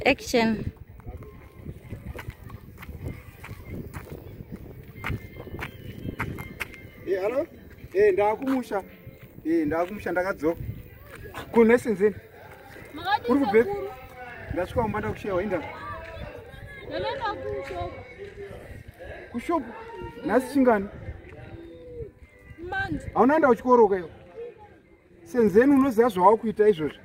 Action. Hello? Ndakumusha. Ndakumusha ndakadzoka. Kune senzeni. Uri kubve? Ndasvika kumba ndakushewa inda. Ndanoenda kushop. Kushop? Nhasi chingani? Manje. Hauna enda kuchikoro ka iwe? Senzeni unoziva zvawakuita izvozvi.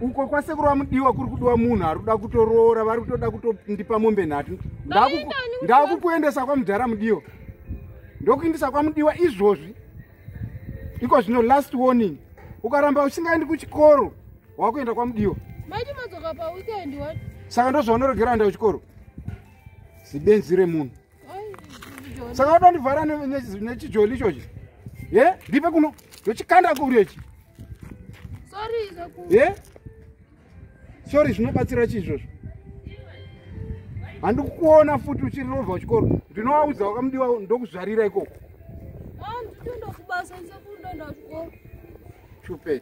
Uko kwasekuru vamudiwa kuri kudiwa munhu ari kuda kutoroora, vari kutoda kutondipa mombe nhatu. Ndakukuendesa kwamudhara Mudiwa. Ndokuindisa kwaMudiwa izvozvi. Iko zvino last warning. Ukaramba usingaendi kuchikoro, wakuenda kwaMudiwa. Maiti madzoka pa weekend what? Saka ndozvaunoregera kuenda kuchikoro. Zibenzi remunhu. Saka wadondivhara nechijoli ichochi. Ye? Ndipe kuno. Ndochikanda kuri ichi. Sorry sekuru. Ye? Sorry zvinobatsira chii izvozvo? Handikukuona futi uchirovha kuchikoro. Ndinovaudza wakamudiwa ndokuzvarira ikoko. Ah, nditoenda kubasa sekuru ndoenda kuchikoro. Stupid.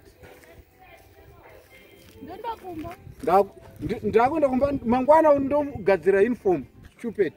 Ndoenda kumba. Ndakuenda kumba mangwana ndogadzira uniform. Stupid.